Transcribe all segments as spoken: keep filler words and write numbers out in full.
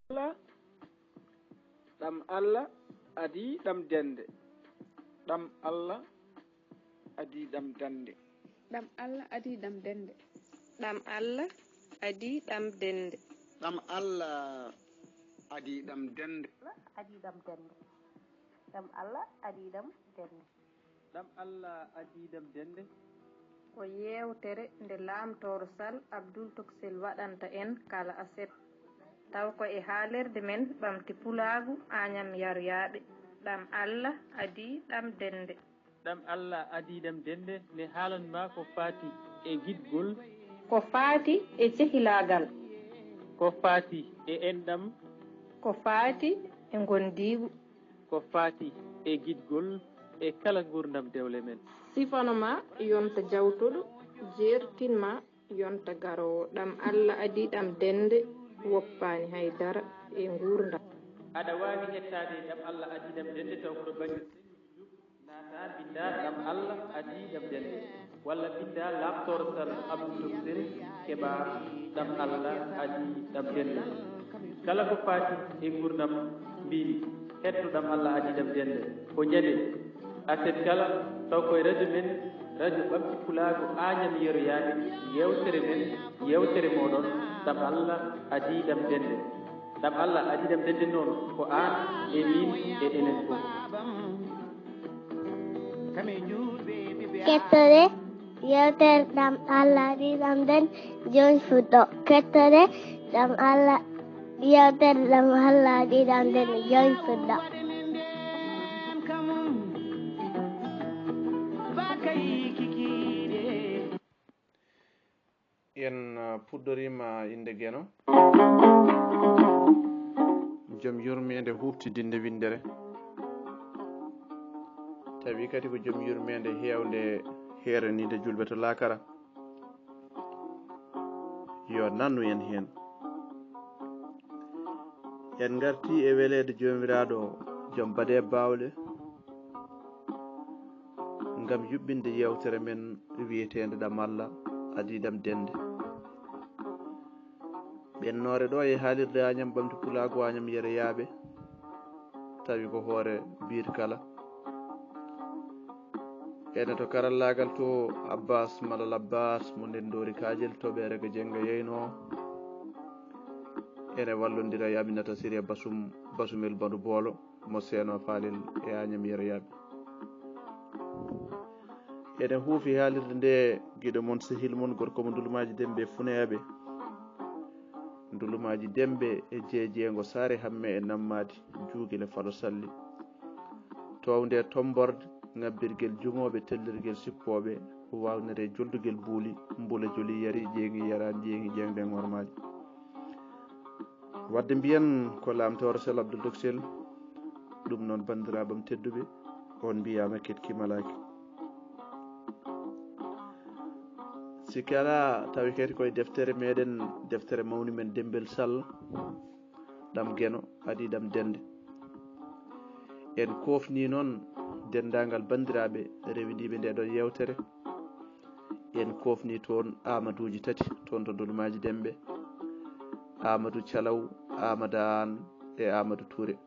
Allah, ɗam Allah adii ɗam dende. Ɗam Allah adii ɗam dende. Ɗam Allah adii ɗam dende. Ɗam Allah adii ɗam dende. Ɗam Allah adii ɗam dende. Adii ɗam dende. Ɗam Allah adii ɗam dende. Ɗam Allah adii ɗam dende. Ko yeewtere nde Laamtooro Sal Abdul Toksel waɗanta en kala aset, taw ko e haalirde men Ɓamti Pulaagu Añam Yaryaaɓe. Ɗam Allah adii ɗam dende. Ɗam Allah adii ɗam dende ne haalan ma ko faati e giɗgol. Ko faati e cehilaagal. Ko faati e enɗam. Ko faati e ngondiigu. Ko faati e giɗgol e kala nguurndam dewle men. Sifano ma yonta jawtuɗo, jeertin ma yonta garoowo. Ɗam Allah adii ɗam dende, woppaani hay dara e nguurndam. Aɗa waawi hettaade ɗam Allah adii ɗam dende taw ko to bannge naata, binnda ɗam Allah adii ɗam dende. Walla binnda Laamtooro Sal Abdul Toksel, keɓa ɗam Allah adii ɗam dende. Kala ko faati e nguurndam mbimi, hetto ɗam Allah adii ɗam dende. Ko ñande aset kala, taw koye radio men, radio Ɓamti Pulaagu Añam Yeroyaaɓe, yeewtere men, yeewtere mooɗon, ɗam Allah adii ɗam dende. Ɗam Allah adii ɗam dende noon, ko aan e miin e enen fof. Kettore yeewtere ɗam Allah adii ɗam dende, jooni fuɗɗo. Kettore ɗam Allah, yeewtere ɗam Allah adii ɗam dende, jooni fuɗɗo. En uh, puɗɗoriima innde Geno. Joom yurmeende huuɓtidinnde winndere. Tawi kadi ko joom yurmeende heewnde heeraniinde juulɓe to laakara. Yo nannu en heen. En ngartii e weleede Joomiraaɗo, joom baɗe baawɗe, ngam yuɓɓinde yeewtere men wiyeteende Ɗam Allah adii ɗam dende. Ɓennoore ɗo e haalirde Añam Ɓamti Pulaagu Añam Yeroyaaɓe, tawi ko hoore biir kala. Ene to karallaagal to Abbas Malal Abbas mo Ndenndoori Kaajel, toɓeere ko jennga yeynoo. Ene wallondira e Aminata Siré Basum, Basumel Bandu Boolo, mo Seeno Faalel e Añam Yeroyaaɓe. Ene huufi haalirde nde giɗo mon, sehil mon, gorko mo Ndulumaaji Dembe Funeeɓe. Ndulumaaji Dembe e Jeejeengo Saare Hamme e Nammaadi, Juugile Falo Salli. Toownde e tommborde, ŋabbirgel jumooɓe, tellirgel sippooɓe, waawnere e joldugel buuli, mbula joli yari, ƴeeŋi yaraani, ƴeeŋi ƴeeŋde ŋormaaji. Wadde mbiyen ko Laamtooro Sel Abdul Toksel, ɗum noon banndiraaɓe am tedduɓe, on mbiyaama keɗki malaaki. Sikke alaa, tawi kadi koye deftere meɗen, deftere mawni men Demmbel Sall, ɗam Geno, adii ɗam dende. En koofni noon denndaangal banndiraaɓe rewindiiɓe nde ɗon yeewtere. En koofni toon Aamaduuji tati, toon to Ndulumaaji Dembe, Aamadu Calaw, Aamadu Aan e Aamadu Tuure.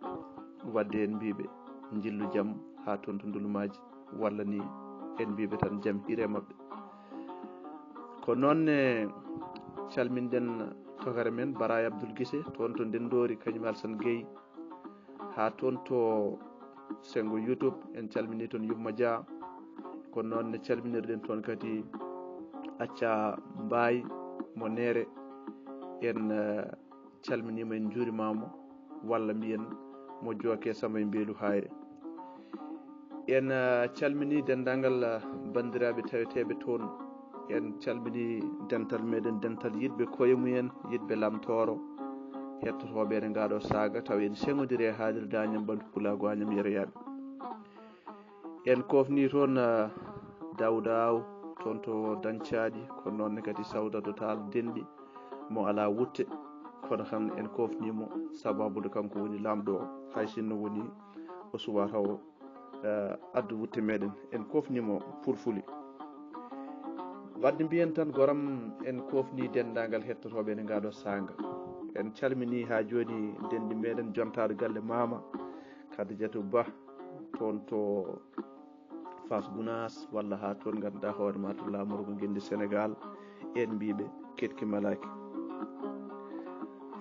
Wadde en mbiiɓe njillu jam haa toon to Ndulumaaji, walla ni en mbiiɓe tan jam hiire maɓɓe. Ko noon ne calminɗen tokare men Baraay Abdul Gise, toon to Ndenndoori, kañum Alsan Gey, haa toon to senngo YouTube, en calminii toon Yumma Dia. Ko noon ne calminirɗen toon kadi Acca Mbaay mo Neere. En, eh, calminiima, en njuuriima mo, walla mbiyen mo jooke Samba e Mbeelu Haayre. En, eh, calminii denndaangal, eh, banndiraaɓe taweteeɓe toon. En calminii dental meɗen, dental yiɗɓe koye mumen, yiɗɓe Laamtooro, hettotooɓe e ngaa ɗoo saanga, tawa en seŋodiri e haalirde Añam Ɓamti Pulaagu Añam Yeroyaaɓe. En koofni toon, ah, Daawda Aw, toon to Dancaaɗi, ko noon ne kadi Sawdatu Taal Denɗi, mo alaa wutte, kono kam en koofni mo, sababu nde kanko woni laamɗo o, hay sinno woni o suwaa taw, eh, addu wutte meɗen. En koofni mo fulfuli. Wadde mbiyen tan, goram, en koofni denndaangal hettotooɓe e ngaa ɗoo saanga. En calmini haa jooni denndi meɗen jontaaɗo galle maama Kadijatu Bah, toon to Fass Gunaas, walla haa toon ngannduɗaa hoore ma to laamorgo ngenndi Senegaal, en mbiiɓe ketki malaaki.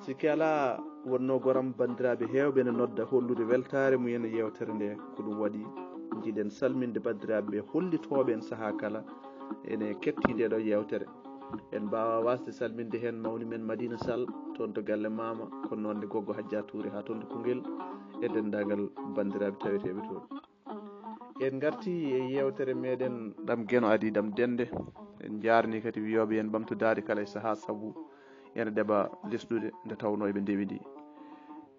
Sikki alaa, wonnoo goram banndiraaɓe heewɓe ene nodda hollude weltaare mum en e yeewtere nde. Ko ɗum waɗi njiɗen salminde banndiraaɓe ɓe hollitooɓe en sahaa kala ene ketti nde ɗo yeewtere. En mbaawa waasde salminde heen mawni men Madina Sall, toon to galle maama, ko noon ne Goggo Hajja Tuure haa toon to Koungheul, e denndaangal banndiraaɓe taweteeɓe toon. En ngarti e yeewtere meɗen ɗam Geno adi ɗam Dennde. En njaarni kadi wiyooɓe en ɓamtudaade kala e sahaa, sabu ene ɗeɓa lesɗude nde tawnoo eɓe ndewi ndi.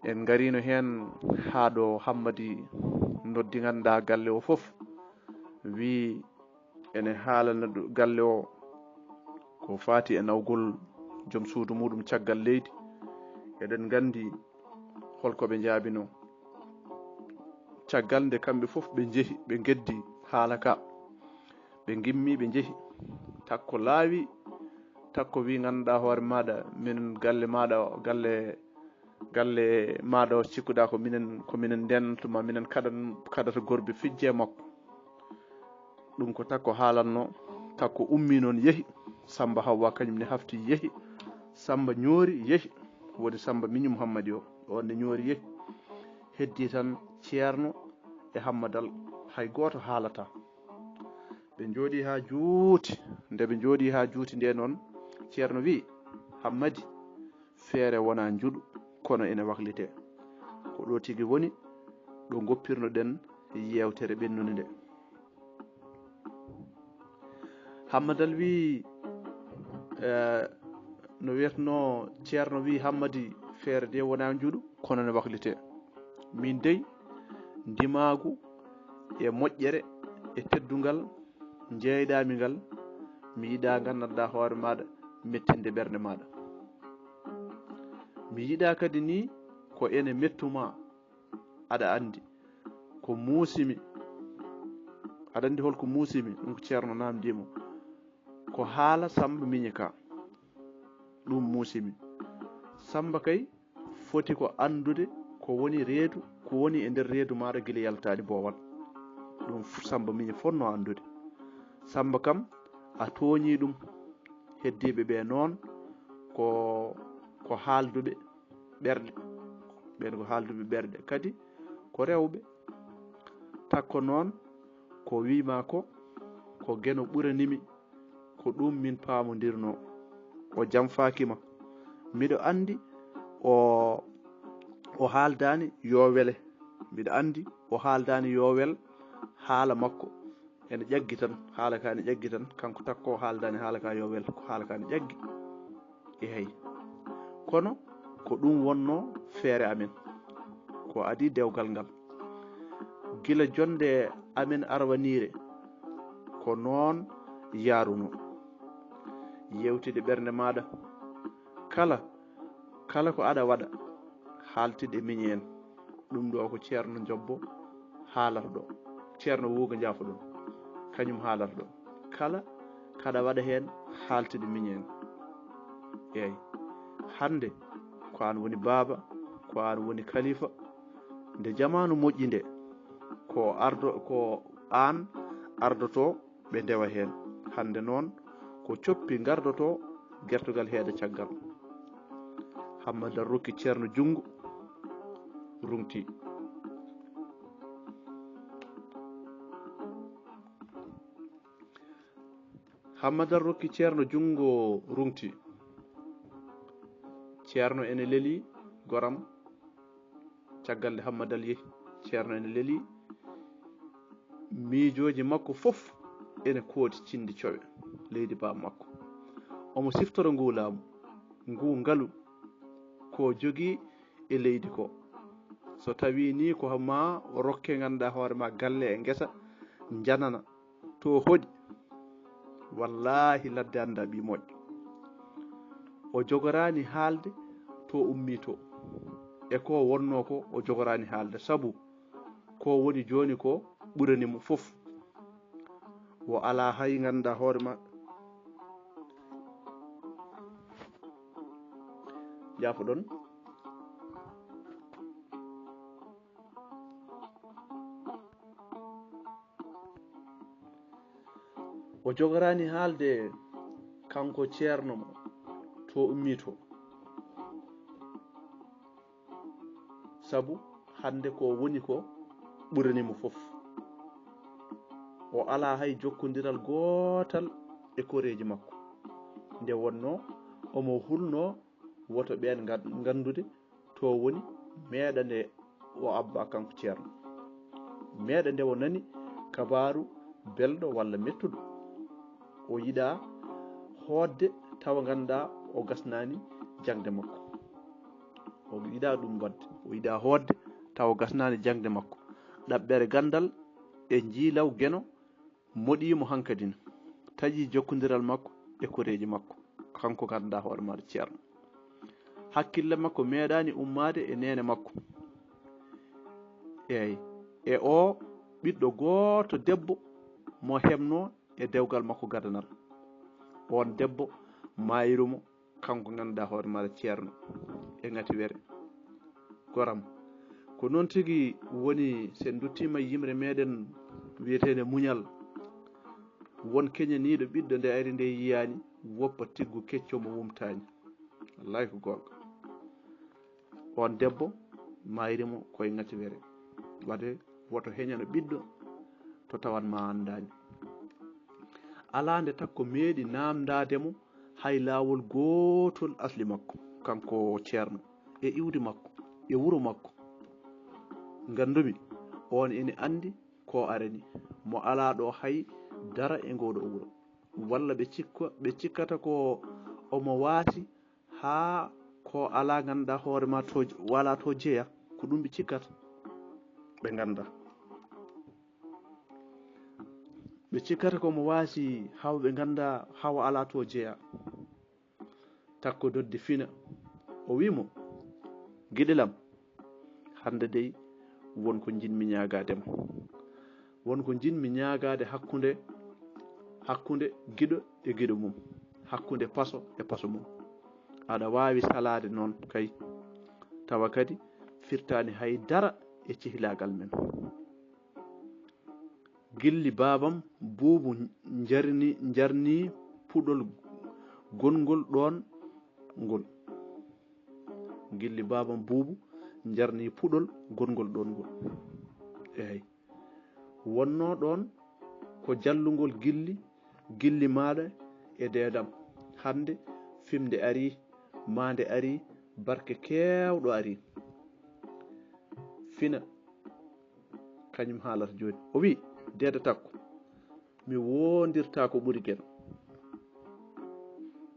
En ngariino heen haa ɗo Hammadi noddi ngannduɗaa galle o fof, wii ene haalana ɗo-, galle o ko faati e nawgol joom suudu muɗum caggal leydi. Eɗen nganndi holko ɓe njaabinoo. Caggal nde kamɓe fof ɓe njehi, ɓe ngeddi haala ka, ɓe ngimmi, ɓe njehi. Takko laawi, takko wii, ngannduɗaa hoore maaɗa, minen galle maaɗa o, galle, galle maaɗa o, cikkuɗaa ko minen, ko minen ndennotuma, minen kaɗan-, kaɗata gorbe fijje makko. Ɗum ko takko haalanno. Takko ummi noon, yehi. Samba Hawwa kañum ne hafti, yehi. Samba ñoori, yehi. Woni Samba miñum Hammadi o, on ne ñoori, yehi. Heddi tan Ceerno e Hammadal, hay gooto haalata. Ɓe njooɗi haa juuti. Nde ɓe njooɗi haa juuti nde noon, Ceerno wi, Hammadi, feere wona njuɗu, kono ene waklitee. Ko ɗo tigi woni, ɗo ngoppirnoɗen yeewtere ɓennunde nde. Hammadal wi, eh, no wiyatnoo Ceerno wi, Hammadi, feere de wona njuɗu, kono ne waklitee. Min dey, ndimaagu e moƴƴere e teddungal njeyɗaami ngal, mi yiɗaa nganndanɗaa hoore maaɗa mettinde ɓernde maaɗa. Mi yiɗaa kadi ni ko ene mettuma, aɗa anndi ko muusimi. Aɗa anndi holko muusimi? Ɗum ko Ceerno naamndii mo. Ko haala Samba miñi ka. Ɗum muusimi. Samba kay foti ko anndude ko woni reedu, ko woni e nder reedu maaɗa gila yaltaani boowal. Ɗum f-, Samba miñi fotnoo anndude. Samba kam, a tooñii ɗum. Heddiiɓe ɓe noon ko, ko haalduɓe ɓerɗe. Ɓeen ko haalduɓe ɓerɗe. Kadi ko rewɓe. Takko noon ko wiima ko, ko Geno ɓuranimi, ko ɗum min paamondirnoo. O jamfaaki ma. Miɗo anndi o, o haaldaani yo wele. Miɗo anndi o haaldaani yo wel haala makko. Ene ƴaggi tan, haala ka ene ƴaggi tan, kanko Takko haaldaani haala ka yo wel, ko haala ka ene ƴaggi. Eey. Kono ko ɗum wonnoo feere amen. Ko adii dewgal ngal. Gila jonnde amen arwaniire, ko noon yaarunoo. Yeewtide ɓernde maaɗa. Kala, kala ko aɗa waɗa, haaltid e miñi en. Ɗum ɗo ko Ceerno Jobbo haalata ɗo. Ceerno Wuuga, njaafo ɗum. Kañum haalata ɗo. Kala kaɗa waɗa heen, haaltid e miñi en. Eey. Hannde, ko aan woni baaba, ko aan woni kalifa. Nde jamaanu moƴƴi nde, ko ardo, ko aan ardotoo ɓe ndewa heen. Hannde noon, ko coppi ngardotoo, gertogal heeda caggal. Hammadal rokki Ceerno junngo, ruŋti. Hammadal rokki Ceerno junngo, ruŋti. Ceerno ene leli goram. Caggal nde Hammadal yehi, Ceerno ene leli. Miijooji makko fof ene koodi cindi cowe leydi baaba makko. Omo siftora ngu laamu, ngu ngalu, ko jogii e leydi ko. So tawii ni ko ma o rokke, ngannduɗaa hoore ma, galle e ngesa, njanana to hoɗi, wallaahi ladde annda ɓii moƴƴo. O jogoraani haalde to ummii to. E ko wonnoo ko, o jogoraani haalde, sabu ko woni jooni ko ɓurani mo fof. O alaa hay, ngannduɗaa hoore ma, Jaafoɗon. O jogoraani haalde kanko ceerno mo to ummi to. Sabu hannde ko woni ko ɓurani mo fof. O alaa hay jokkondiral gootal e koreeji makko. Nde wonnoo omo hulnoo woto ɓeen ngan-, nganndude to woni meeɗa nde o abba kanko ceerno. Meeɗa nde o nani kabaaru belɗo walla mettuɗo. O yiɗaa hootde tawa nganndaa o gasnaani jaŋde makko. O yiɗaa ɗum waɗde. O yiɗaa hootde tawa o gasnaani jaŋde makko. Ɗaɓɓere ganndal e njiilaw Geno moɗii mo hankadin, taƴii jokkondiral makko e koreeji makko, kanko ngannduɗaa hoore maaɗa ceerno. Hakkille makko meeɗaani ummaade e neene makko. Eey, e oo ɓiɗɗo gooto debbo mo heɓnoo e dewgal makko gadanal. Oon debbo maayru mo, kanko ngannduɗaa hoore maaɗa ceerno e ngati were. Goram. Ko noon tigi woni, so en nduttiima yimre meeɗen wiyeteende muñal, won keñaniiɗo ɓiɗɗo nde ari nde yiyaani, woppa tiggu kecco mo wumtaani. Wallaahi ko goonga. Oon debbo maayri mo koye ngati were. Waɗde woto heñano ɓiɗɗo to tawat ma anndaani. Alaa nde Takko meeɗi naamndaade mo hay laawol gootol asli makko, kanko ceerno, e iwdi makko, e wuro makko. Nganndumi, oon ene anndi ko arani mo, alaa ɗo hay dara e ngooɗo wuro. Walla ɓe cikka, ɓe cikkata ko omo waasi haa ko alaa ngannduɗaa hoore ma to, walaa to jeya, ko ɗum ɓe cikkata, ɓe ngannda. Ɓe cikkata ko mo waasi hawa ɓe ngannda hawa alaa to jeya. Takko doddi fina. O wii mo, "Giɗel am, hannde dey won ko njiɗmi ñaagaade ma. Won ko njiɗmi ñaagaade hakkunde, hakkunde giɗo e giɗo mum, hakkunde paso e paso mum. Aɗa waawi salaade noon kay, tawa kadi firtaani hay dara e cehilaagal men." Gilli baabam Buubu njarni, njarni puɗol gonngol ɗoon ngol. Gilli baabam Buubu njarni puɗol gonngol ɗoon ngol. Eey. Wonnoo ɗoon ko jallungol gilli, gilli maaɗa e deedam. Hannde fimde arii, maande arii, barke keewɗo arii. Fina, kañum haalata jooni. O wii, "Deede Takko, mi woondirtaa ko ɓuri Geno.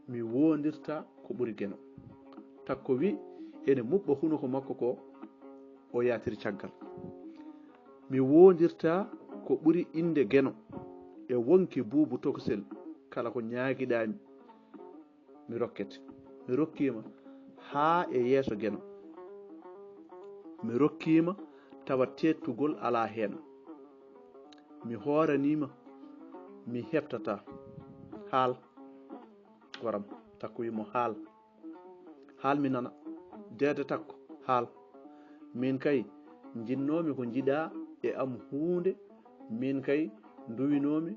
Mi woondirtaa ko ɓuri Geno." Takko wii, ene muɓɓa hunuko makko ko o yaatiri caggal. "Mi woondirtaa ko ɓuri innde Geno e wonki Buubu Tokosel, kala ko ñaagiɗaa-mi, mi rokkete." Mi rokkiima haa e yeeso Geno. Mi rokkiima tawa teettugol alaa heen. Mi hooraniima, mi heɓtataa. Haal, goram. Takko wii mo, "Haal. Haal mi nana. Deede Takko, haal. Miin kay, njinnoomi ko njiɗaa e am huunde. Miin kay, nduwinoomi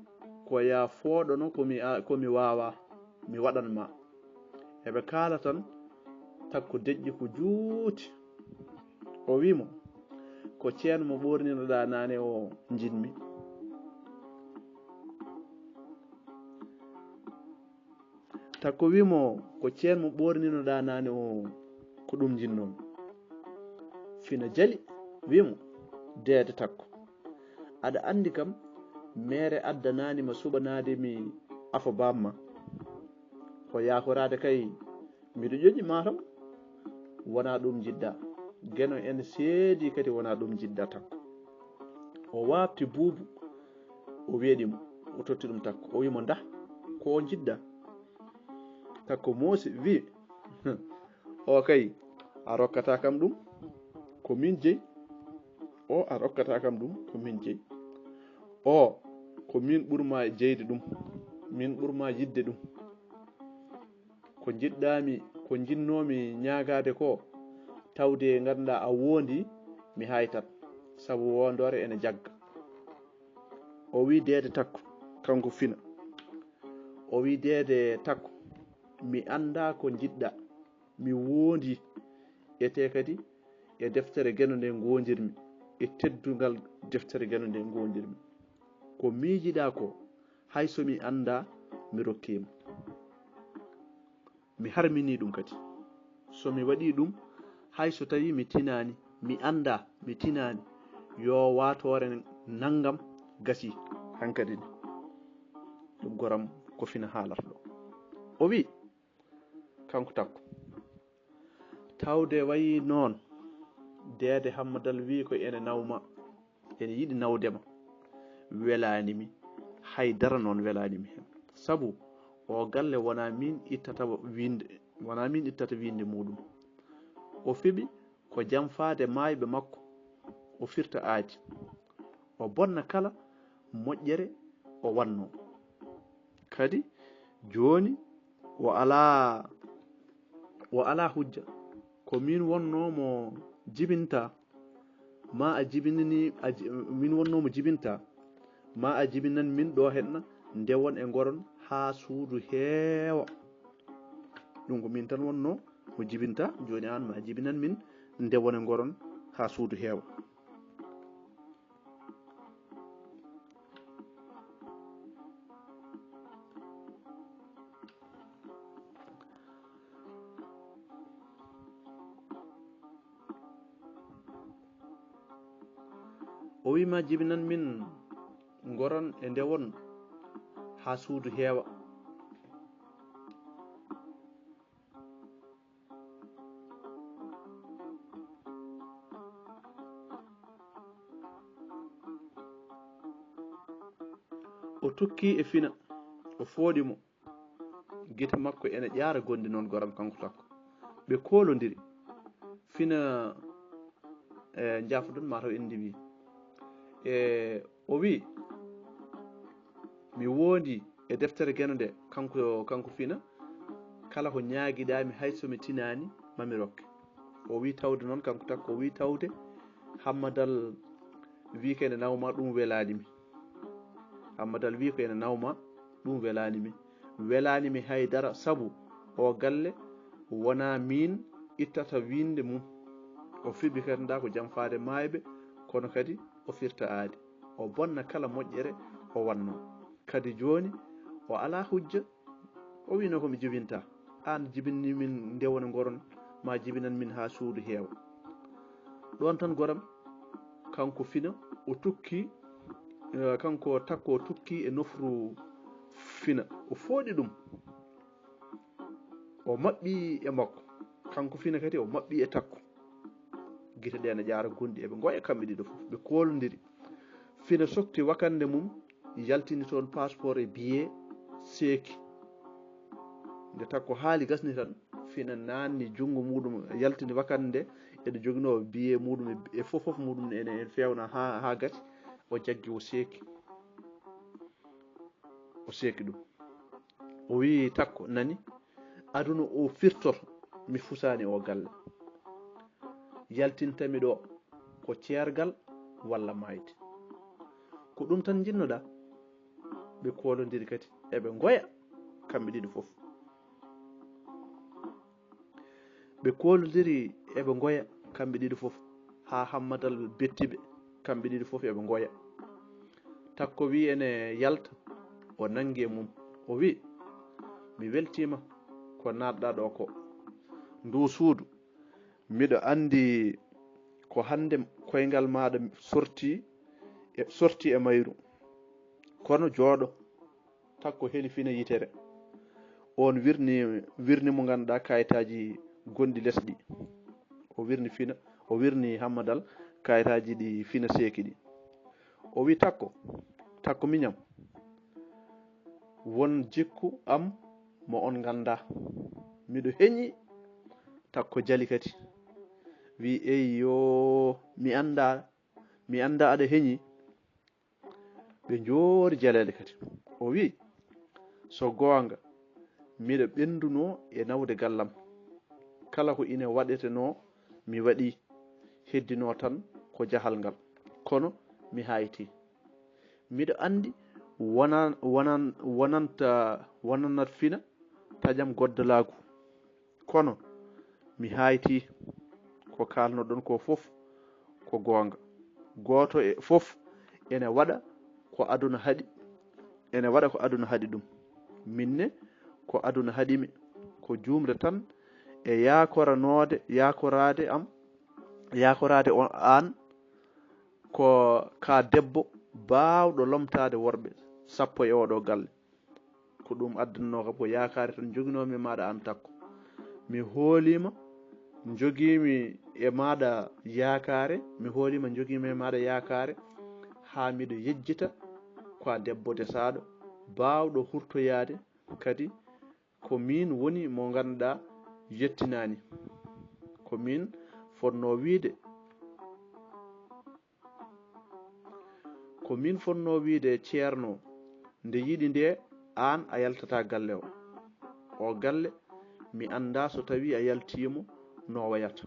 ko yaa fooɗono ko mi a-, ko mi waawaa, mi waɗan ma." Eɓe kaala tan, Takko deƴƴi ko juuti. O wii mo, "Ko ceen mo ɓoorninoɗaa naane o njiɗmi." Takko wii mo, "Ko ceen mo ɓoorninoɗaa naane o, ko ɗum njinnoomi." Fina jali, wii mo, "Deede Takko, aɗa anndi kam, meere addanaani ma suɓanaade mi afo baam ma. Ko yaakoraade kay, miɗo ƴoƴi ma tan. Wonaa ɗum njiɗɗaa. Geno ene seedi kadi wonaa ɗum njiɗɗaa Takko." O waabti Buubu, o weeɗi mo, o totti ɗum Takko. O wii mo, "Ndah, ko o njiɗɗaa?" Takko moosi, wii, "O kay, a rokkataa kam ɗum. Ko miin jeyi. O, a rokkataa kam ɗum, ko miin jeyi. O, ko miin ɓurmaa jeyde ɗum. Miin ɓurmaa yiɗde ɗum. Ko njiɗɗaami Ko njinnoomi ñaagaade ko, tawde ngannduɗaa a woondii, mi haytat, sabu woondoore ene jagga. O wiyi, "Deede Takko," kanko Fina. O wiyi, "Deede Takko, mi anndaa ko njiɗɗaa, mi woondii, etee kadi e deftere Geno nde ngoondirmi, e teddungal deftere Geno nde ngoondirmi. Ko miijiɗaa ko, hay so mi anndaa, mi rokkiima." Mi harminii ɗum kadi. So mi waɗii ɗum, hay so tawii mi tinaani, mi anndaa, mi tinaani, yo waatoore nanngam gasii hankadi ne. Ɗum goram ko Fina haalata ɗo. O wiyi, kanko Takko, tawde wayi noon, deede Hammadal wiyi ko ene nawma, ene yiɗi nawde ma, welaani mi, hay dara noon welaani mi heen. Sabu oo galle wonaa miin ittata winnde, wonaa miin ittata winnde muuɗum. O fiɓi ko jamfaade maayɓe makko, o firta aadi, o bonna kala moƴƴere o wannoo. Kadi jooni o alaa, o alaa hujja. Ko miin wonnoo mo jibinta, ma a jibinani, a ji-, miin wonnoo mo jibinta, ma a jibinan min ɗo henna, ndewon e ngoron haa suudu heewa. Ɗum ko miin tan wonnoo mo jibinta, jooni aan ma a jibinan min, ndewon e ngoron haa suudu heewa. O wiyi ma jibinan min ngoron e ndewon haa suudu heewa. O tokki e Fina, o fooɗi mo. Gite makko ene ƴaara gonɗi noon goram kanko Takko. Ɓe koolondiri. Fina, e, njaafo-ɗon mataw en ndiwi. E, o wiyi, "Mi woondii e deftere Geno nde, kanko, kanko Fina, kala ko ñaagiɗaa-mi, hay so mi tinaani, ma mi rokke." O wiyi tawde noon, kanko Takko, o wiyi tawde Hammadal wiyi ko ene nawma, ɗum welaani mi. Hammadal wiyi ko ene nawma, ɗum welaani mi. Welaani mi hay dara, sabu oo galle wonaa miin ittata winnde mum. O fiɓi kadi ndaa ko jamfaade maayɓe, kono kadi o firta aadi. O bonna kala moƴƴere o wannoo. Kadi jooni o alaa hujja, o wiino ko mi jibinta. Aan jibinni min ndewon e ngoron, ma jibinan min haa suudu heewa. Ɗoon tan goram, kanko Fina, o tukki, eh, kanko Takko o tukki e nofru Fina. O fooɗi ɗum. O maɓɓi e makko. Kanko Fina kadi o maɓɓi e Takko. Gite ɗe ne ƴaara gonɗi, eɓe ngoya kamɓe ɗiɗo fof. Ɓe koolondiri. Fina sokti wakannde mum, yaltini toon passeport e billet, seeki. Nde Takko haali gasni tan, Fina naanni junngo muuɗum, yaltini wakannde, eɗo joginoo billet muuɗum e, e fof fof muuɗum ene, ene feewna haa, haa gasi, o jaggi o seeki. O seeki ɗum. O wiyi, "Takko, nani, aduna o firtoto, mi fusaani o galle. Yaltintami ɗo ko ceergal walla maayde. Ko ɗum tan njinnoɗaa?" Ɓe koolondiri kadi, eɓe ngoya, kamɓe ɗiɗo fof. Ɓe koolondiri eɓe ngoya, kamɓe ɗiɗo fof, haa Hammadal betti ɓe, kamɓe ɗiɗo fof eɓe ngoya. Takko wiyi ene yalta, o nanngi e mum. O wiyi, "Mi weltiima ko naatɗaa ɗo ko. Ndu suudu, miɗo anndi ko hannde koyngal maaɗa sorti e, sorti e mayru. Kono jooɗo." Takko heli Fina yitere. On wirni, wirni mo ngannduɗaa kayitaaji gonɗi les ɗi. O wirni Fina, o wirni Hammadal kayitaaji ɗi Fina seeki ɗi. O wi, "Takko, Takko miñam, won jikku am mo on nganndaa. Miɗo heñi." Takko jali kadi. Wi, "Eyyo, mi anndaa, mi anndaa aɗa heñi." Ɓe njoori jaleeɗe kadi. O wiyi, "So goonga, miɗo ɓenndunoo e nawde gallam. Kala ko ine waɗetenoo, mi waɗii, heddinoo tan ko jahal ngal. Kono mi haaytii. Miɗo anndi wonan, wonan, wonanta, wonanat fina taƴam goddalaagu. Kono mi haaytii, ko kaalnoɗon ko fof ko goonga. Gooto e fof ene waɗa ko aduna haɗi, ene waɗa ko aduna haɗi ɗum. Min ne, ko aduna haɗi mi, ko juumde tan e yaakoranoode, yaakoraade am, yaakoraade on, aan, ko ka debbo baawɗo lomtaade worɓe sappo e oɗo galle. Ko ɗum addannoo kam ko yaakaare tan njoginoomi e maaɗa aan Takko. Mi hooliima, njogiimi e maaɗa yaakaare, mi hooliima, njogiimi e maaɗa yaakaare, haa miɗo yejjita ko a debbo desaaɗo, baawɗo hurtoyaade, kadi ko miin woni mo ngannduɗaa yettinaani. Ko miin fotnoo wiyde, ko miin fotnoo wiyde Ceerno, nde yiɗi nde, aan a yaltataa galle o. O galle, mi anndaa so tawii a yaltiimo no wayata.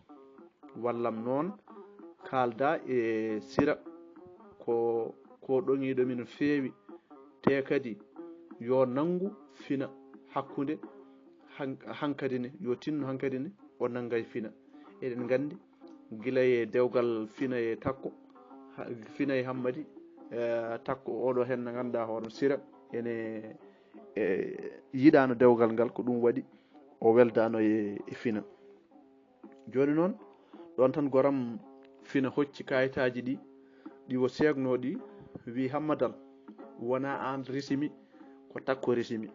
Wallam noon, kaaldaa e Sira, ko, ko ɗoŋiiɗo mi no feewi, te kadi yo nanngu fina hakkunde han-, hankadi ne, yo tinno hankadi ne, o nannga e fina. Eɗen nganndi, gila e dewgal fina e Takko, ha-, fina e Hammadi, eh, Takko oɗo heen no ngannduɗaa hoore Sira, ene, eh, yiɗaano dewgal ngal, ko ɗum waɗi o weldaano e, e fina. Jooni noon, ɗoon tan goram fina hocci kaayitaaji ɗi, ɗi o seegnoo ɗi, wii: "Hammadal, wonaa aan resimi, ko Takko resimi.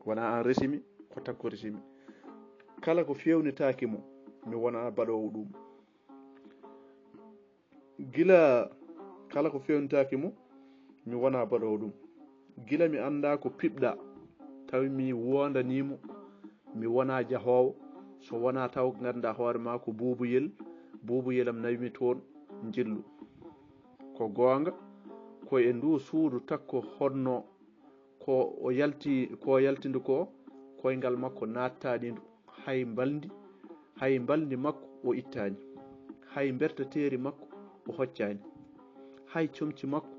Wonaa aan resimi, ko Takko resimi. Kala ko feewnitaaki mo, mi wonaa baɗoowo ɗum." Gila kala ko feewnitaaki mo, mi wonaa baɗoowo ɗum. Gila mi anndaa ko piɓɗaa, tawi mi woondanii mo, mi wonaa jahoowo, so wonaa taw nganndaa hoore maa ko buubuyel, buubuyel am nawi mi toon njillu. Ko goonga, ko e nduu suudu Takko hotnoo, ko o yalti, ko o yaltindi ko, koyngal makko naattaani ndu, hay mbalndi, hay mbalndi makko o ittaani, hay mbertateeri makko o hoccaani, hay comci makko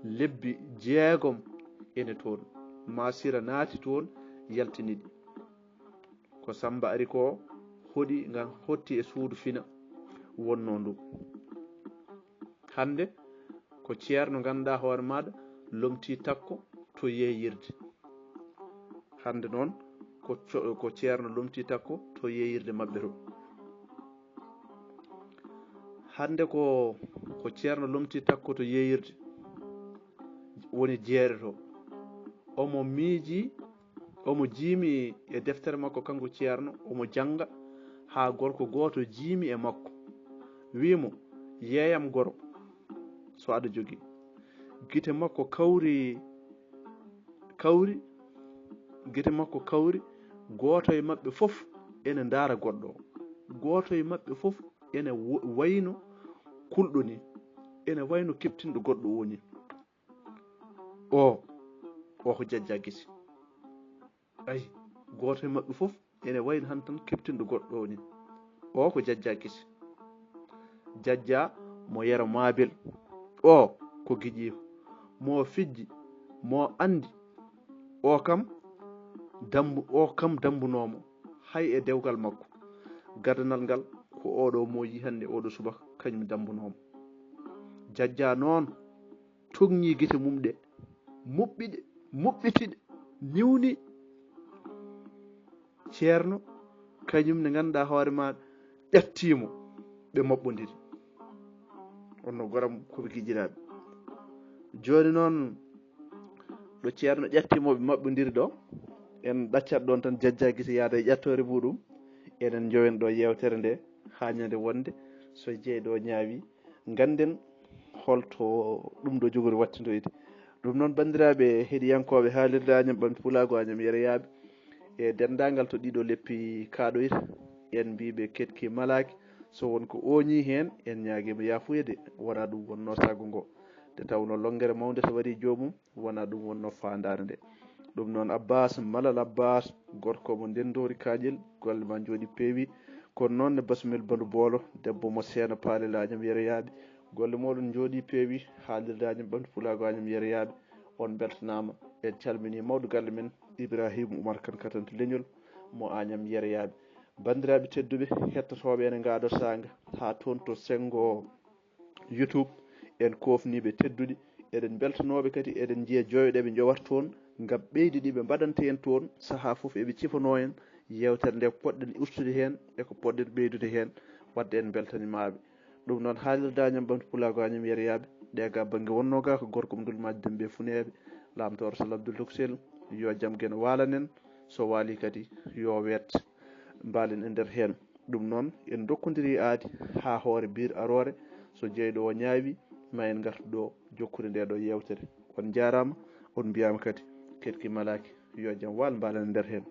lebbi jeegom ene toon, maa Sira naati toon yaltini ɗi. Ko Sammba ari ko hoɗi ngan hotti e suudu fina wonnoo ndu. Hannde ko Ceerno ngannduɗaa hoore maaɗa lomtii Takko to yeeyirde. Hannde noon ko co-, ko Ceerno lomtii Takko to yeeyirde maɓɓe to. Hannde ko, ko Ceerno lomtii Takko to yeeyirde, woni jeere to. Omo miiji, omo jiimi e deftere makko, kanko Ceerno, omo jannga haa gorko gooto jiimi e makko. Wii mo: "Yeeyam goro, so aɗa jogii." Gite makko kawri, kawri, gite makko kawri, gooto e maɓɓe fof ene ndaara goɗɗo o. Gooto e maɓɓe fof ene wo-, wayno kulɗo ni, ene wayno keptinɗo goɗɗo o ni. O, o ko Jajja Gisi. Ay, gooto e maɓɓe fof ene wayno han tan keptinɗo goɗɗo o ni. O ko Jajja Gisi. Jajja mo Yero Maabel. O ko giƴiiko. Mo fijji, mo anndi. O kam dambu, o kam dambunoomo, hay e dewgal makko. Gadanal ngal ko oɗo mo yi hannde oɗo subaka, kañum dambunoomo. Jajja noon, toŋŋi gite mum ɗe, muɓɓi ɗe, muɓɓiti ɗe, niwni. Ceerno, kañum ne ngannduɗaa hoore ma, ƴattiimo, ɓe maɓɓondiri. Onno goram ko ɓe gijiraaɓe. Jooni noon, ɗo Ceerno ƴattiimo, ɓe maɓɓondiri ɗo, en ɗaccat ɗoon tan, Jajja Gisi yaada e ƴattoore muɗum. Eɗen njowen ɗo yeewtere nde haa ñande wonde, so jeyɗo ñaawi, ngannden holto ɗum ɗo jogori wattindoyde. Ɗum noon, banndiraaɓe heɗiyankooɓe haalirde Añam Ɓamti Pulaagu Añam Yereyaaɓe, e denndaangal to ɗiɗo leppi kaaɗoyta, en mbiiɓe ketki malaaki. So won ko ooñii heen, en ñaagiima yaafuyeede, wonaa ɗum wonnoo sago ngo. Nde tawnoo lonngere mawnde so warii joomum, wonaa ɗum wonnoo faandaare nde. Ɗum noon Abbas, Malal Abbas, gorko mo Ndenndoori Kaaƴel, golle ma njooɗi peewi. Kono noon ne Basmel Bandu Boolo, debbo mo Seena Paali Laañam Yereyaaɓe, golle mooɗon njooɗi peewi. Haalirde Añam Ɓamtu Pulaagu Añam Yereyaaɓe, on mbeltanaama. En calminii mawɗo galle men Ibrahima Oumar Kane Katante Leñol mo Añam Yereyaaɓe. Banndiraaɓe tedduɓe hettotooɓe ene ngaado saanga haa toon to senngo YouTube, en koofniiɓe tedduɗi, eɗen mbeltanooɓe kadi, eɗen njiya joyo ɗe ɓe njowata toon ngam ɓeydi ɗi ɓe mbaɗanta en toon. Sahaa fof eɓe cifanoo en yeewtere nde ko poɗɗen ustude heen e ko poɗɗen ɓeydude heen. Wadde en mbeltaniima ɓe. Ɗum noon haalirde Añam Ɓamtu Pulaagu Añam Yereyaaɓe, ɗe ga bannge wonnoo ga ko gorko mo Ndulmaaji Dembe Funeeɓe, Laamtooro Sal Abdul Toksel, yo jam geno waalanen, so waali kadi yo weet mbaalen e nder heen. Ɗum noon en ndokkondiri aadi haa hoore biir aroore, so jeyɗo o ñaawi ma en ngartu ɗo jokkude nde ɗo yeewtere. On njaaraama, on mbiyaama kadi keɗki malaaki, yo jam waal mbaalen e nder heen.